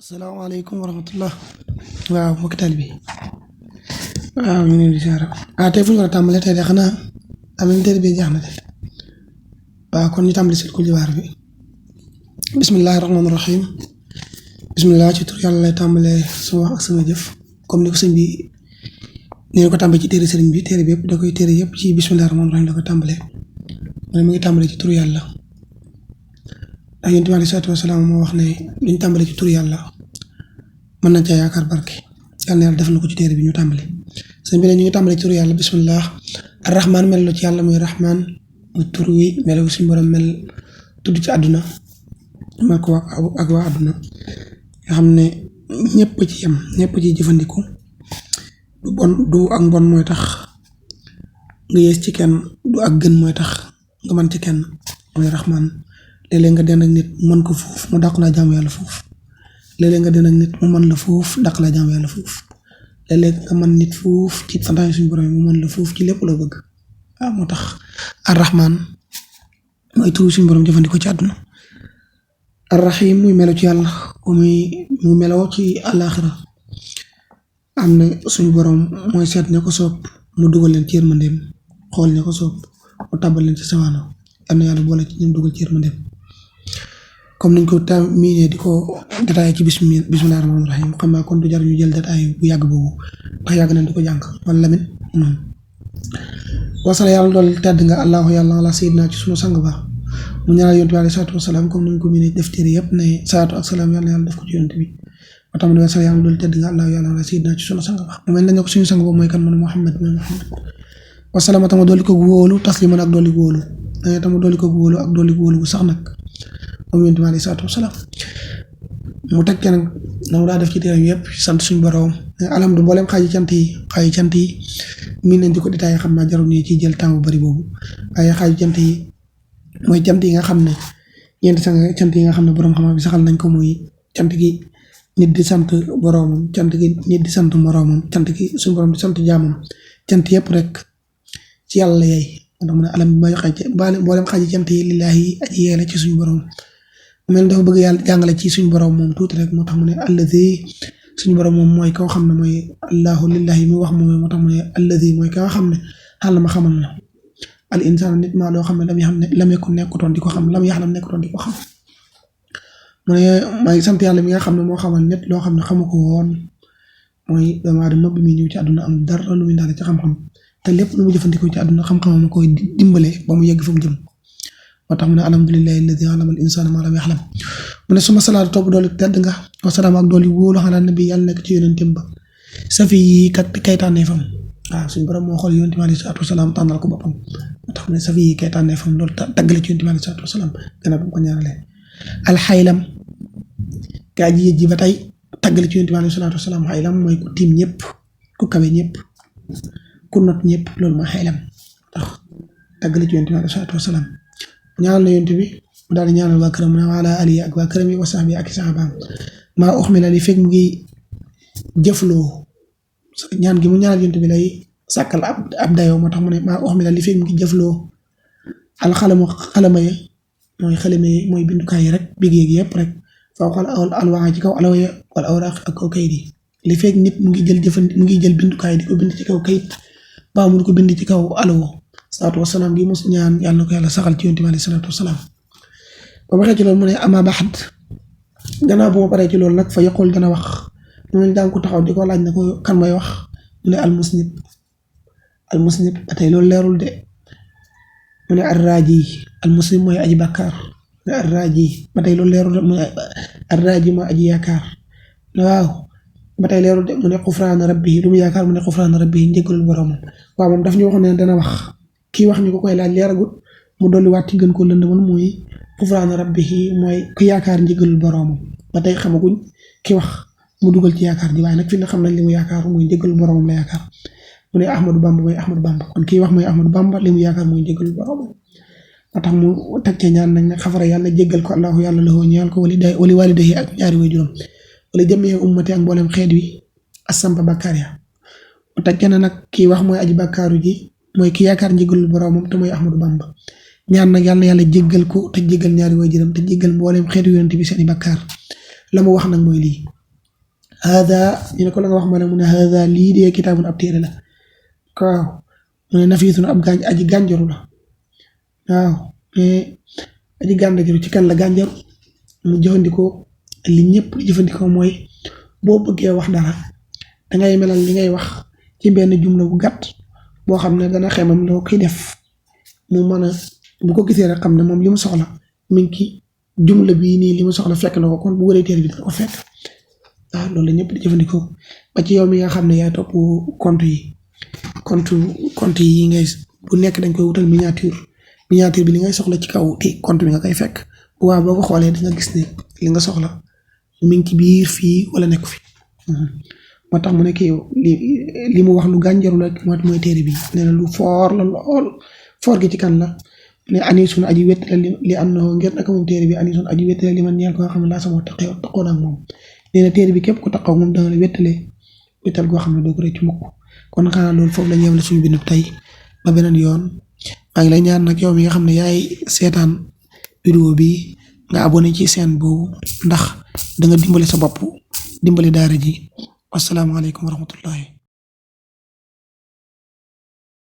asalaamaaleykum wa rahmatullah waaw mbokki taalibe bi waaw ñu ngi leen di ziar tey fu ñu war a tàmbalee tey de xanaa am nañu téere bi jeex na de waaw kon ñu tàmbali Silkul Jiwaar bi bismillahi rahmaani rahim bismillah ci tur yàlla lay tàmbalee sama wax ak sama jëf comme ni ko sëñ bi ni ko tàmbalee ci téere sëriñ bi téere bi yëpp da koy téere yëpp ci bismillahi rahmaani rahim da koy tàmbalee mu ngi tàmbalee ci tur yàlla ndax yonent bi alayhi salaatu wa salaam moo wax ne duñ tàmbalee ci tur yàlla mën nañ caa yaakaar barke yàlla na yàlla def na ko ci téere bi ñu tàmbali sëñ bi ne ñu ngi tàmbali ci tur yàlla bismillah arrahman mel la ci yàlla muy rahman muy tur wi mel suñu borom mel tudd ci àdduna ma ko ak waa àdduna nga xam ne ñëpp ci yem ñëpp ci jëfandiku du bon du ak mbon mooy tax nga yées ci kenn du ak gën mooy tax nga mën ci kenn mooy rahman léeg-léeg nga den ak nit mën ko foofu mu dàq laa jaamu yàlla foofu léeg-léeg nga den ak nit mu mën la foofu dàq laa jaamu yàlla foofu léeg-léeg nga mën nit foofu ci santaane suñu borom mu mën la foofu ci lépp loo bëgg waaw moo tax ar-rahman mooy turu suñu borom jëfandikoo ci àdduna ar-rahim muy melo ci yàlla mu meloo ci àllaaxira am na suñu borom mooy seet ña ko soob mu dugal leen ci yërmandeem xool ña ko soob mu tàbbal leen ci sawaana am na yàlla boole ci ñoom dugal ci yërmandeem comme niñ ko miinee di ko détaillé ci bismillahi rahmaani rahim xam naa kon du jar ñu jël détail bu yàgg boobu ndax yàgg nañ di ko jàng wala lamin noonu wasala yàlla dool tedd nga allahu yàlla ala sayyidina ci sunu sang ba mu ñaanal yonent bi alayhi salaatu wasalaam comme niñ ko miinee def téere yëpp ne salaatu ak salaam yàlla def ko ci yonent bi ba tax mu ne wasala yàlla dool tedd nga allahu yàlla ala sayyidina ci sunu sang ba mu mel nañ ko suñu sang boobu mooy kan mu ne Muhammad wasalaama tama dooli ko wóolu tasliman ak dooli wóolu danga tama dooli ko wóolu ak dooli wóolu bu sax nag moom yonent bi alayhi salaatu wasalaam mu teg nag na mu daa def ci téere yëpp sant suñu borom alhamdu mboolem xaaji cant yi miin nañ di ko détaillé xam naa jarul nii ci jël temps bu bari boobu waaye xaaji cant yi mooy cant yi nga xam ne cant yi nga xam ne borom xam-xam bi saxal nañ ko muy cant gi nit di sant boromam cant gi nit di sant moromam cant gi suñu borom di sant jaamam cant yëpp rek ci yàlla yey ndax mu ne alam bi ma yoxee mboolem xaaji cant yi lillaahi aji yeele ci suñu borom mel dafa bëgg yàlla jàngale ci suñu borom moom tuuti rek moo tax mu ne alladi suñu borom moom mooy koo xam ne mooy allahu lillahi mi wax moom moo tax mu ne alladi mooy ka nga xam ne xàll ma xamal na al insaan nit maa loo xam ne lam yakun nekkutoon di ko xam lam yaxlam nekkutoon di ko xam mu ne maa ngi sant yàlla mi nga xam ne moo xamal nit loo xam ne xamu ko woon mooy doomu aadama bi muy ñëw ci àdduna am dara lu muy daal ci xam-xam te lépp lu mu jëfandikoo ci àdduna xam-xamam ma koy dimbale ba mu yegg fa mu jëm moo tax mu ne alhamdulillahi alladi allama al insana ma lam yaxlam mu ne suma salaatu topp dooli tedd nga wasalaam ak dooli wóolu xanaa nabi yàlla nekk ci yonentam ba safi yi kat kay tànnee fam waaw suñu borom moo xool yonent bi alayhi salaatu wasalaam tànnal ko boppam moo tax mu ne safi yi kay tànnee fam loolu taggale ci yonent bi alayhi salaatu wasalaam gannaaw ba mu ko ñaanalee alxaylam gaa ji yëj ji ba tey taggale ci yonent bi alayhi salaatu wasalaam xaylam mooy ku tiim ñëpp ku kawe ñëpp ku not ñëpp loolu mooy xaylam tax taggale ci yonent bi alayhi salaatu wasalaam ñaanal na yonent bi mu daal di ñaanal waa këram ne wala ali ak waa këram yi wa sahbi ak sahabaam maa uxmila li fekk mu ngi jëfloo ñaan gi mu ñaanal yonent bi lay sàkkal ab dayoo moo tax mu ne maa uxmila li fekk mu ngi jëfloo xalama yi mooy xalama yi mooy bindukaay yi rek bigéeg yëpp rek faw xal alwaa ci kaw alawaya wala awraq ak kaw kayit yi li fekk nit mu ngi jël bindukaay di ko bind ci kaw kayit baa mu ko bind ci kaw alawo salaatu wasalaam gi mos ñaan yàlla na ko yàlla saxal ci yonent bi alayhi salaatu wasalaam ba waxee ci loolu mu ne ama baxat gannaaw bu ma paree ci loolu nag fa yaqul dana wax mu ne daan ko taxaw di ko laaj na ko kan may wax mu ne almusnib ba tey loolu leerul de mu ne arraaji almusnib mooy aji bàkkaar mu ne arraaji ba tey loolu leerul de mu ne arraaji mooy aji yaakaar waaw ba tey leerul de mu ne xufraana rabbi lu mu yaakaar mu ne xufraana rabbi njëggalul boromam waaw moom daf ñu wax ne dana wax kii wax ñu ko koy laaj leeragut mu dolli waat ci gën koo lëndëmal mooy xufraana rabbihi mooy ku yaakaar njëggalul boromam ba tey xamaguñ ki wax mu dugal ci yaakaar ji waaye nag fi nga xam nañ li mu yaakaar mooy njëggalul boromam la yaakaar mu ne Ahmadou Bamba mooy Ahmadou Bamba kon kii wax mooy Ahmadou Bamba li mu yaakaar mooy njëggalul boromam moo tax mu teg ca ñaan nañ ne xafara yàlla jéggal ko allahu yàlla lahoo ñeel ko wali walidahi ak ñaari way juróom wala jëmee ummati ak mboolem xeet wi asampa bàkkaar ya mu teg ca ne nag kii wax mooy aji bàkkaaru ji mooy ki yaakaar njëggalul boromam te mooy Ahmadou Bamba ñaan nag yàlla jéggal ko te jéggal ñaari way juróom te jéggal mboolem xeetu yonent bi seeni bàkkaar la mu wax nag mooy lii hada ñu ne ko la nga wax ma ne mu ne hada lii de kitaabun ab téere la waaw mu ne nafiisun ab aji gànjaru la waaw mais aji gànjaru ci kan la gànjaru mu jëfandikoo li ñëpp di jëfandikoo mooy boo bëggee wax dara dangay melal li ngay wax ci benn jumla bu gàtt boo xam ne dana xemam loo koy def mu mën a bu ko gisee rek xam ne moom li mu soxla mi ngi ci jumla bii nii li mu soxla fekk na ko kon bu wëree téere bi dana ko fekk waaw loolu la ñëpp di jëfandikoo ba ci yow mi nga xam ne yaay topp compte yi ngay bu nekk dañ koy wutal miniature bi li ngay soxla ci kaw te compte bi nga koy fekk bu waaw boo ko xoolee di nga gis ne li nga soxla mi ngi ci biir fii wala nekk fi moo tax mu nekk yow li mu wax lu gànjaru la mooy téere bi nee na lu foor la lool foor gi ci kan la ne anisun aji wett la li am na ngir naka moom téere bi anisun aji wett la li man ñeel ko nga xam ne laa sama taqoon ak moom nee na téere bi képp ko taqaw moom danga la wettal goo xam ne doo ko rëcc mukk kon xanaa loolu foofu la ñu yemale suñu bindu tey ba beneen yoon maa ngi lay ñaan nag yow mi nga xam ne yaay seetaan vidéo bi nga abonné ci chaîne boobu ndax da nga dimbale sa bopp dimbale daara ji wasalaamaaleykum wa rahmatullahi